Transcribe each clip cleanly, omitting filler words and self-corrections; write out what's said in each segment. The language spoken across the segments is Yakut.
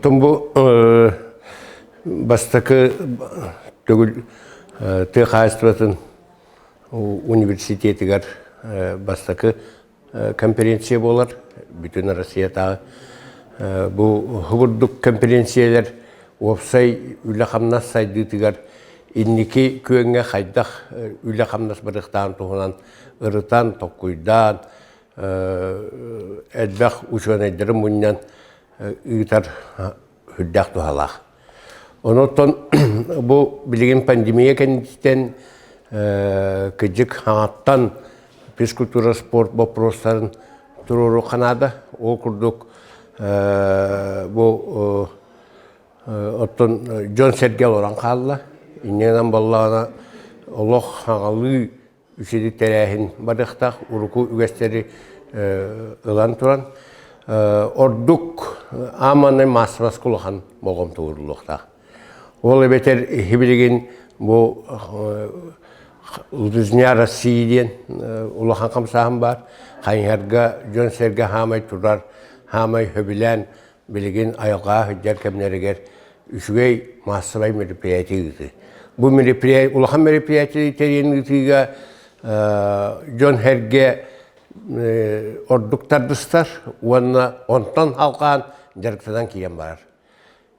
Оттон бу бастакы төгүл тыа хаһаайыстыбатын университетыгар бастакы конференция буолар бүтүн Россиятааҕы бу курдук конференциялар уопсай үлэ-хамнас сайдыытыгар инники күөҥҥэ хайдах үлэ-хамнас барыахтааҕын туһунан ырытан, толкуйдаан, элбэх учуонайдары мунньан ыытар сүрдээх туһалаах. Онон бу билигин пандемия кэнниттэн кыдьык хаҥаттан физкультура спорт боппуруостарын туруоруохха наада. Ол курдук бу оттон дьон-сэргэ олорон хаалла. Инньэ гынан буоллаҕына олох хаҥалыы үчүгэй тэрээһин барыахтаах уруку үгэстэри ылан туран ордук ааманнай маассабаска улахан болҕомто ууруллуохтаах. Ол эбэтэр билигин бу Лыжня России диэн улахан хамсааһын баар. Хайыһарга дьон-сэргэ хаамай турар, хаамай сөбүлээн билигин айылҕаҕа сылдьар кэмнэригэр үчүгэй маассабай мероприятие ыытыы. Бу мероприятие, улахан мероприятие тэрийэн ыытыыга дьон-сэргэ ордук тардыстар уонна онтон халҕаан дьарыктанан киирэн барар.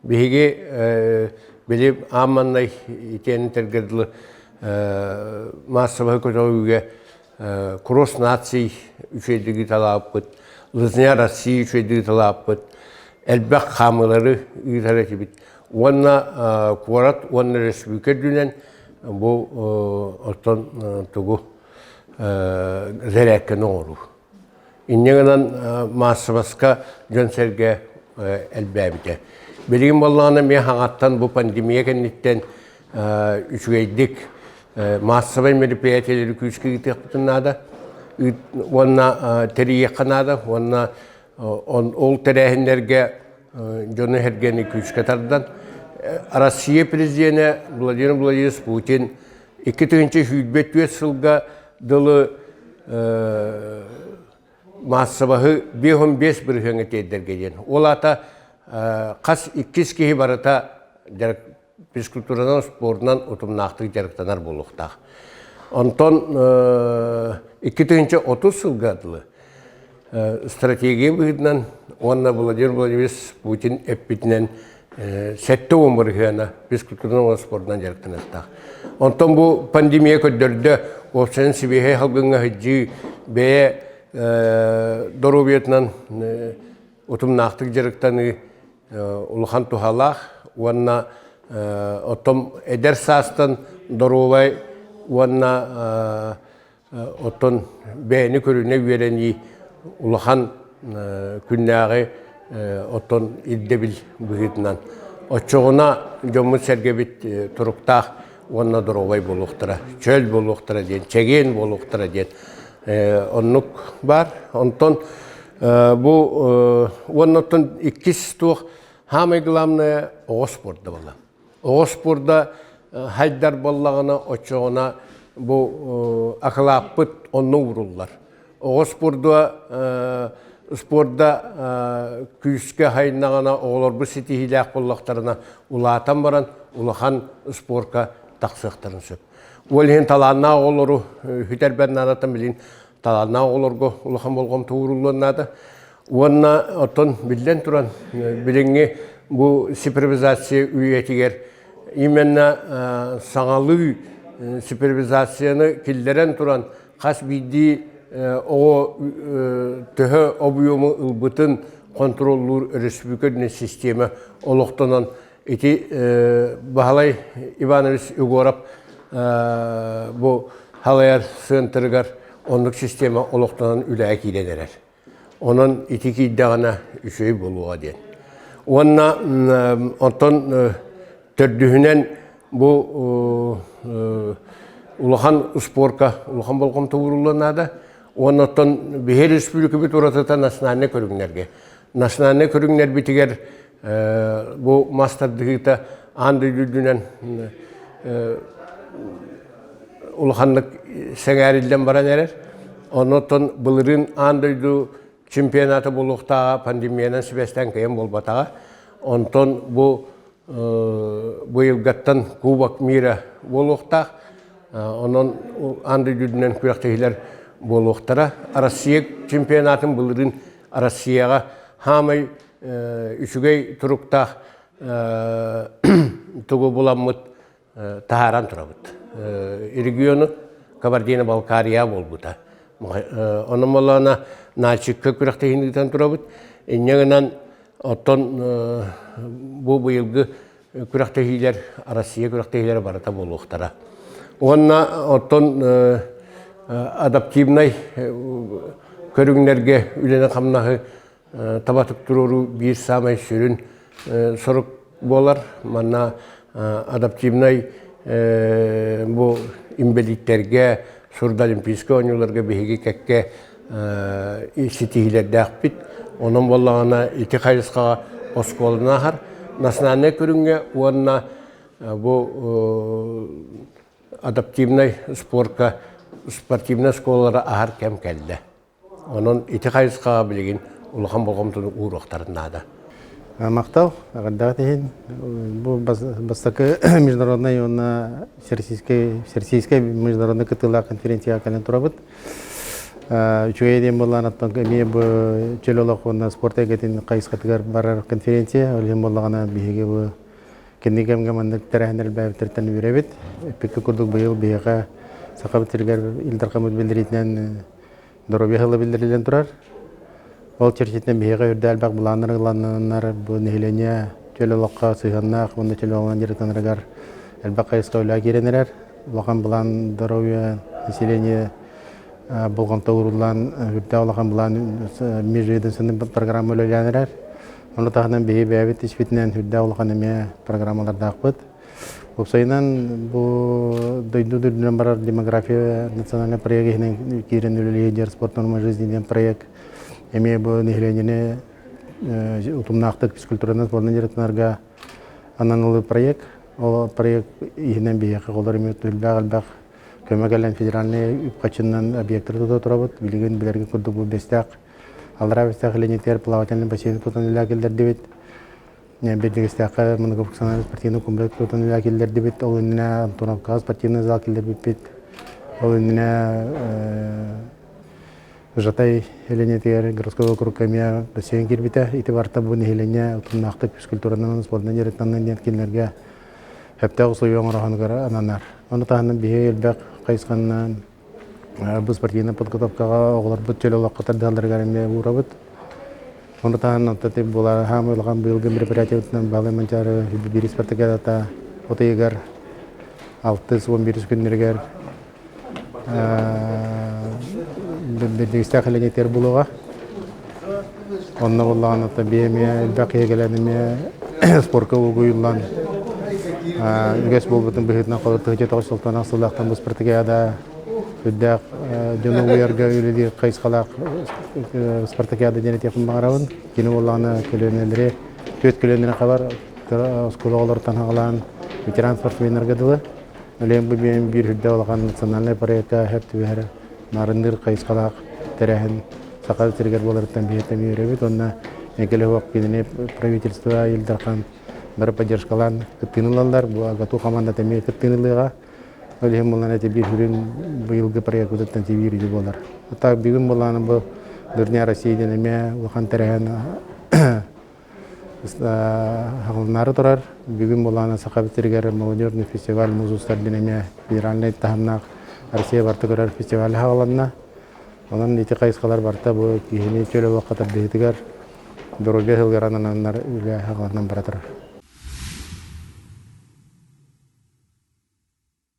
Биһиги били аан маҥнай итиэннэ этэргэ дылы маассабай көтөҕүүгэ Кросс наций үчүгэйдик ыыталаабыппыт, Лыжня России үчүгэйдик ыыталаабыппыт, элбэх хаамыылары ыытар этибит. Уонна куорат уонна республика үрдүнэн бу оттон тугу зарядканы оҥоруу. Инньэ гынан маассабаска дьон-сэргэ элбээбитэ. Билигин буоллаҕына эмиэ хаҥаттан бу пандемия кэнниттэн үчүгэйдик маассабай мероприятиелэри күүскэ ыытыахпытын наада уонна тэрийиэххэ наада уонна ол тэрээһиннэргэ дьону-сэргэни күүскэ тардан Россия президенэ Владимир Владимирович Путин 2024 сылга дылы маассабаһы 55 бырыһыаҥҥа тиэрдэргэ диэн. Ол аата хас иккис киһи барыта физкультуранан, спордунан утумнаахтык дьарыктанар буолуохтаах. Онтон 2030 сылга дылы стратегия быһыытынан уонна Владимир Владимирович Путин эппитинэн 70 бырыһыана физкультуранан уонна спордунан дьарыктаныахтаах. Онтон бу пандемия көрдөрдө, уопсайынан сибиэһэй салгыҥҥа сылдьыы, бэйэ доруобуйатынан утумнаахтык дьарыктаныы улахан туһалаах уонна оттон эдэр саастан доруобай уонна оттон бэйэни көрүнэ үөрэнии улахан күннээҕи оттон ирдэбил быһыытынан оччоҕуна дьоммут-сэргэбит туруктаах уонна доруобай буолуохтара, чөл буолуохтара диэн, чэгиэн буолуохтара диэн оннук баар. Онтон бу уонна оттон иккис туох самое главное оҕо спорда буолла. Оҕо спорда хайдар буоллаҕына оччоҕуна бу акылааппыт онно ууруллар. Оҕо спорда спорда күүскэ хайнаҕына оҕолорбут ситиһиилээх буоллахтарына улаатан баран улахан спорка тахсыахтарын сөп. Ол иһин талааннаах оҕолору сүтэрбэт наадаттан билигин талааннаах оҕолорго улахан болҕомто ууруллуон наада. Уонна оттон биллэн туран билиҥҥи бу цифровизация үйэтигэр именно саҥалыы цифровизацияны киллэрэн туран хас биирдии оҕо төһө объему ылбытын хонтуруоллуур өрөспүүбүлүкэ систиэмэ олохтонон ити Баһылай Иванович Егоров бу халайар центрыгар оннук система олохтонон үлэҕэ киирэн эрэр. Онон ити киирдэҕинэ үчүгэй буолуоҕа диэн. Уонна онтон төрдүһүнэн бу улахан спорка улахан болҕомто ууруллуон наада. Уонна оттон биһи республикабыт уратыта национальнай көрүҥнэргэ. Национальнай көрүҥнэрбитигэр бу мас тардыһыыта аан дойду үрдүнэн улаханнык сэҥээриллэн баран эрэр. Оннуттан былырыын аан дойду чемпионата буолуохтааҕа пандемиянан сибээстээн кыайан буолбатаҕа. Онтон бу быйылгаттан Кубок мира буолуохтаах. Онон аан дойду үрдүнэн күрэхтэһиилэр буолуохтара. Россия чемпионатын былырыын Россияҕа хаамай үчүгэй туруктаах тугу буламмыт таһааран турабыт. Региону Кабардино-Балкария буолбута. Онон буоллаҕына Нальчикка күрэхтэһиини ыытан турабыт. Инньэ гынан оттон бу быйылгы күрэхтэһиилэр Россия күрэхтэһиилэрэ барыта буолуохтара. Уонна оттон адаптивнай көрүҥнэргэ үлэни-хамнаһы табатык туруоруу биир саамай сүрүн сорук буолар. Манна адаптивнай бу инбэлииттэргэ, сурдоолимпийскай оонньууларга биһиги кэккэ ситиһиилэрдээхпит. Онон буоллаҕына ити хайысхаҕа оскуоланы аһар национальнай көрүҥҥэ уонна бу адаптивнай спорка спортивнай оскуолалары аһар кэм кэллэ. Онон ити хайысхаҕа билигин улахан болҕомтону ууруохтарын наада. Махтал, эҕэрдэҕит иһин. Бу бастакы международнай уонна всероссийскай международнай кыттыылаах конференцияҕа кэлэн турабыт. Үчүгэй диэн буоллаан оттон эмиэ бу чөл олох уонна спорт эйгэтин хайысхатыгар барар конференция. Ол иһин буоллаҕына биһиги бу кэнники кэмҥэ маннык тэрээһиннэр элбээбиттэриттэн үөрэбит. Эппиккэ курдук быйыл биһиэхэ Сахабыт сиригэр Ил Дархаммыт биллэриитинэн доруобуйа сыла биллэриллэн турар. Ол чэрчитинэн биһиэхэ үрдэ элбэх былааннар ыланнар бу нэһилиэнньэ чөл олоххо сыһыаннаах уонна чөл олоҕунан дьарыктанарыгар элбэх хайысха үлэ киирэн эрэр. Улахан былаан здоровье населения болҕомто ууруллан үрдээх улахан былаан межведомственный программа үлэлээн эрэр. Ону таһынан биһи бэйэбит испитинэн үрдээх улахан эмиэ программалардаахпыт. Уопсайынан бу дойду үрдүнэн барар демография национальный проект иһинэн киирэн үлэлиир спорт норма жизни диэн проект эмиэ бу нэһилиэнньэни утумнаахтык физкультуранан спордунан дьарыктанарга ананылы проект. Ол проект иһинэн биһиэхэ олор эмиэ элбэх элбэх көмө кэлэн федеральный үп-харчынан объектары тута турабыт. Билигин билэргэ курдук бу Бэстээх Аллараа Бэстээх Ленитигэр плавательный бассейн тутан үлэ киллэрдибит. Бэрдигэстээххэ многофункциональный спортивный комплекс тутан үлэ киллэрдибит. Ол иннинэ Антоновкаҕа спортивный зал киллэрбиппит. Ол иннинэ Жатай Ленитигэр городской округка эмиэ бассейн киирбитэ. Ити барыта бу нэһилиэнньэ утумнаахтык физкультуранан, спордунан дьарыктанан диэн кинилэргэ сөптөөх усулуобуйа оҥороһунугар ананар. Ону таһынан биһиги элбэх хайысханан бу спортивнай подготовкаҕа оҕолорбут чөл олоххо тардыһалларыгар эмиэ уурабыт. Ону таһынан оттон буолар хаамыы улахан быйылгы мероприятиебытынан Баалай Манчаары биир спартакиадата от ыйыгар 6-11 күннэригэр Бэрдигэстээх Элэҥэтигэр булуоҕа. Онно буоллаҕына биһи эмиэ элбэх киһи кэлэн эмиэ спорка угуйуллан үгэс буолбутун быһыытынан холобур 1990 сыллаахтан бу спартакиада үрдээх дьону угуйарга үлэлиир хайысхалаах спартакиада диэн этиэхпин баҕарабын. Кини буоллаҕына көлүөнэлэри түөрт көлүөнэни хабар оскуола оҕолоруттан саҕалаан ветеран спортсменнарга дылы Өлөөн бу биир үрдэ улахан национальнай проекка сөп түбэһэр наарынныыр хайысхалаах тэрээһин Саха сиригэр буоларыттан биһиэхэ үөрэбит уонна эҥкилэ суох кинини правительство Ил Дархан бары поддержкалаан кыттыыны ылаллар. Бу АГАТУ командата эмиэ кыттыыны ылыаҕа. Ол иһин буолан эти биир сүрүн быйылгы проекпытыттан биир үдү буолар. Так бүгүн буолааны бу Дурня Россия диэн эмиэ улахан тэрээһин Хаҕылынаары турар. Бүгүн буолаана Сахабыт сиригэр молодежный фестиваль музустар диэн эмиэ федеральнай таһымнаах Россия барыта көрөр фестиваль хаҕыланна. Онон ити хайысхалар барыта бу киһини чөл олоххо тардыһыытыгар доруобуйа сылыгар анананнар үлэ хаҕыланан бара турар.